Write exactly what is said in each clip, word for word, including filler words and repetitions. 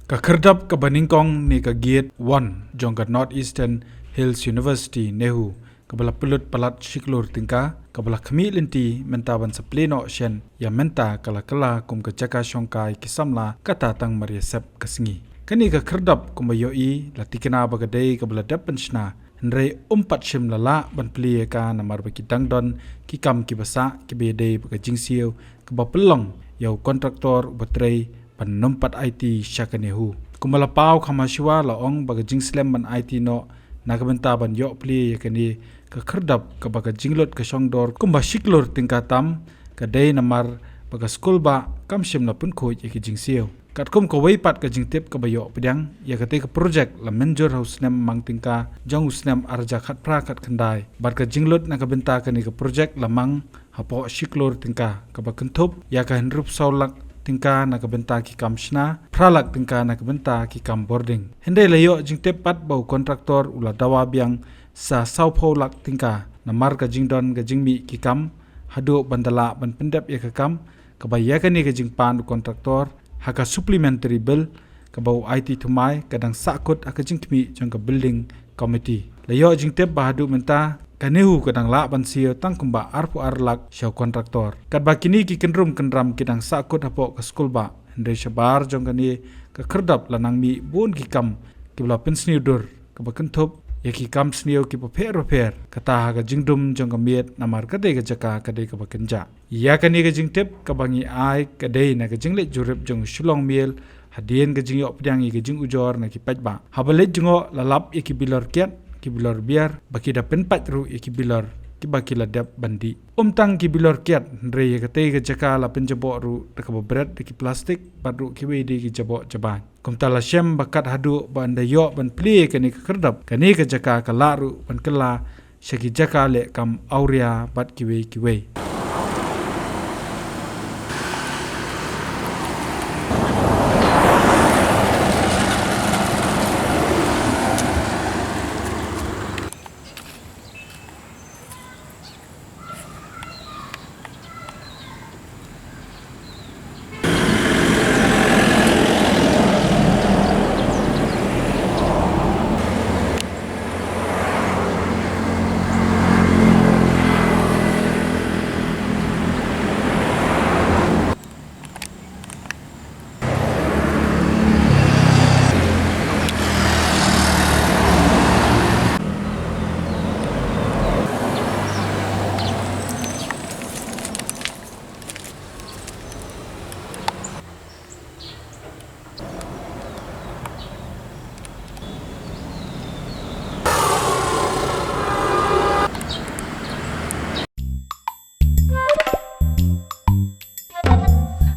Ka khyrdop kaba nyngkong ne ka Gate One jong ka North Eastern Hills University, NEHU, kaba la pynlut palat shi klur tyngka, kaba la khmih lynti mynta ban sa plie noh shen, ïa mynta ka la kylla kum ka jaka shongkai ki samla, kata tang mar ïasep ka sngi. Kane ka khyrdop kumba ïohi la tikna ba ka dei kaba la dep pynshna, hynrei um pat shym la lah ban plie ïa ka namar ba ki dang don ki kam kiba sah kiba ïadei bad ka jingsiew kaba pynlong ïa u kontraktor uba trei ban nym pat aiti sha ka NEHU. Kumba la paw kham hashuwa la ong ba ka jingslem ban aiti noh na ka bynta ban ïoh plie ïa kane ka khyrdop kaba ka jinglut ka shongdor kumba shi klur tyngka tam, ka dei namar ba ka skulbah kam shym la pynkhuid ïa ki jingsiew. Katkum kawei pat ka jingtip kaba ïoh pdiang, ïa katei ka projek la mynjur ha u snem mang tyngka jong u snem ar hajar khatphra khatkhyndai. Bad ka jinglut na ka bynta kane ka projek la mang hapoh shi klur tyngka, kaba kynthup ïa ka hynriewphew saw lak tyngka na ka bynta ki kam shna, phra lak tyngka na ka bynta ki kam bording. Hynrei la ïoh jingtip pat ba u kontraktor u la dawa biang sa sawphew lak tyngka namar ka jingdon ka jingmih ki kam haduh ban da lah ban pyndep ïa ka kam, kaba ïa kane ka jingpan u kontraktor ha ka supplementary bill kaba u aiti thymmai ka dang sahkut ha ka jingkhmih jong ka building committee. La ïoh jingtip ba haduh mynta ka NEHU ka dang lah ban siew tang kumba arphew ar lak sha u kontraktor. Katba kine ki kynrum kynram ki dang sahkut hapoh ka skulbah, hynrei shabar jong kane ka khyrdop la nang mih bun ki kam kiba la pynsniew dur, kaba kynthup ïa ki kam sniew kiba pher bapher, kata ha ka jingdum jong ka miet namar ka dei ka jaka ka dei kaba kynjah. Ïa kane ka jingtip kaba ngi ai ka dei na ka jingleit jurip jong u Shillong Mail hadien ka jingïoh pdiang ïa ka jingujor na ki paidbah. Haba leit jngoh la lap ïa ki bilor kiad, ki bilor biar, ba ki da pynpait ruh ïa ki bilor kiba ki la dep ban dih. Um tang ki bilor kiad, hynrei ïa katei ka jaka la pynjaboh ruh da kaba bret da ki plastik bad ruh kiwei de ki jaboh jabain. Kumta la shem ba kat haduh ban da ïoh ban plie kane ka khyrdop, kane ka jaka ka lah ruh ban kylla sha ki jaka leh kam awria bad kiwei kiwei.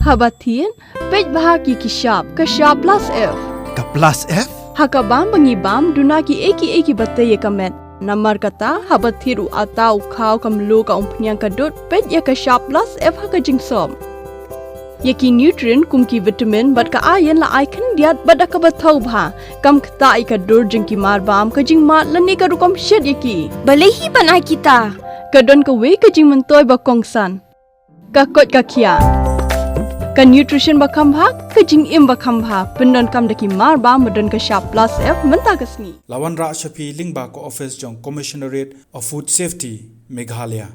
Haba thied, peit bha ki ki shap, ka shap plus F. Ka plus F? Ha ka bam ba ngi bam, duna ki ei ki ei kiba tei ïa ka met. Namar kata, haba thied u atta, u khaw, ka mluh, ka umphniang, ka dud, peit ïa ka shap plus F ha ka jingsop. Ïa ki nutrient kum ki vitamin bad ka iron la ai khyndiat bad da kaba thaw bha. Kam ktah ïa ka dur jong ki marbam, ka jingmad lane ka rukom shet ïa ki. Balei hi ban ai kita? Ka don kawei ka jingmyntoi ba kongsan. Ka koit ka khiah. Ka nutrition ba kham bha, ka jingim ba kham bha. Pyndonkam da ki marbam ba don ka shap plus F mynta ka sngi. La wanrah sha phi lyngba ka office jong Commissionerate of Food Safety, Meghalaya.